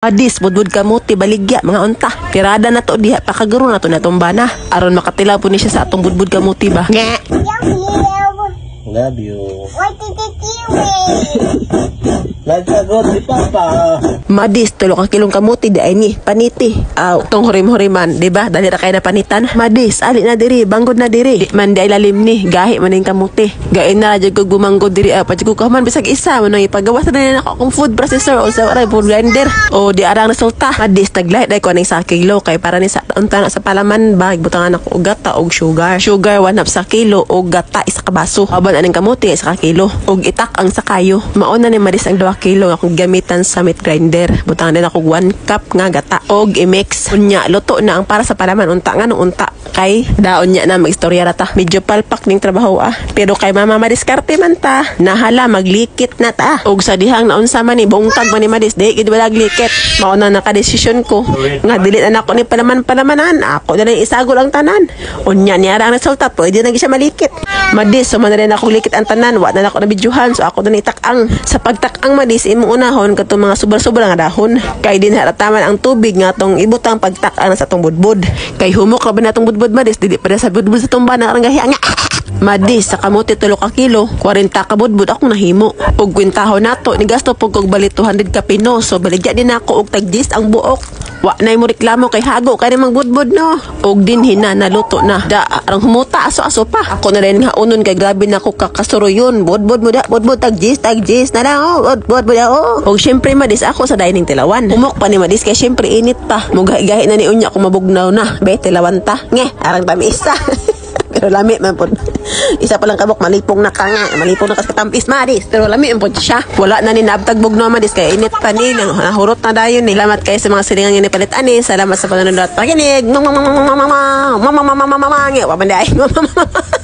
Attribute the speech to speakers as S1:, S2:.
S1: Adis, budbud kamuti, baligya, mga unta. Tirada na to diha, pakaguro na to natumba na. Aron makatilaw po ni siya sa atong budbud kamuti ba. Nge!
S2: Love you.
S3: What did you do?
S2: Nagsagot si Papa.
S1: Madis, 3 ka kilong kamuti di ay ni, paniti. Aw, tong hurim-huriman, di ba? Dali ra kay na panitan. Madis, ali na diri, banggod na diri. Di man di ay lalim ni, gahi man ning kamuti. Gain na jud kog bumanggod diri ah, pa jud ko kahuman bisag isa man ang ipagawas na din ako akong food processor o sa oray food blender. O di arang resulta. Madis, naglahi dai ko aning sa kilo kay para ni sa unta na sa palaman ba butangan ako og gata og sugar. Sugar 1/2 sa kilo og gata 1 ka baso. Aban aning kamuti 1 ka kilo og itak ang sakayo. Mauna ni Madis ang 2 kilo nga akong gamitan sa meat grinder. Butangan din ako 1 cup nga gata og i-mix. Unya luto na ang para sa palaman unta nga no unta kay daon niya na magistorya ra ta. Medyo palpak ning trabaho ah. Pero kay mama madiskarte man ta. Nahala maglikit na ta. Og sa dihang naunsa man ni bungkag man ni Madis di gid wala likit. Mao na nakadesisyon ko nga dili na nako ni palaman palamanan. Ako na lang isagol ang tanan. Unya niya ra ang resulta, pwede na gyud siya malikit. Madis, so man na rin ako likit ang tanan, wa na nako na bidyuhan, so ako na itak-ang. Sa pagtak-ang Madis, imong unahon katong mga sobra-sobra nga dahon. Kay din harataman ang tubig nga atong ibutang pagtak-ang sa atong budbud. Kay humok ra ba na atong budbud Madis, dili pa na sa budbud sa tumba na arang gahi nga. Madis, sa kamote 3 ka kilo, 40 ka budbud akong nahimo. Ug kwentahon nato, ni gasto pug kog balit 200 ka pino, so baligya din ako og tag-10 ang buok. Wa na mo reklamo kay hago kay mang budbud no. Og din hina naluto na. Da arang humuta aso-aso pa. Ako na rin nga unon kay grabe na ako kakasuroyon. Budbud mo da, budbud tag-10, tag-10 na lang oh. Budbud mo da oh. Og syempre Madis ako sa dining tilawan. Humok pa ni Madis kay syempre init pa. Mugahi-gahi na ni unya kung mabugnaw na. Be tilawan ta. Nge, arang tamis. Pero lami man po. Isa pa lang kabok, malipong na ka nga. Malipong na kasi katampis, Madis. Pero lami man po siya. Wala na ni naabtag bugno, Madis. Kaya init pa ni. Nahurot na dayon ni. Salamat kayo sa mga silingan nga nipalit ani. Salamat sa panonood at pakinig. Mama mama mama mama mama mama mama mama mama mama.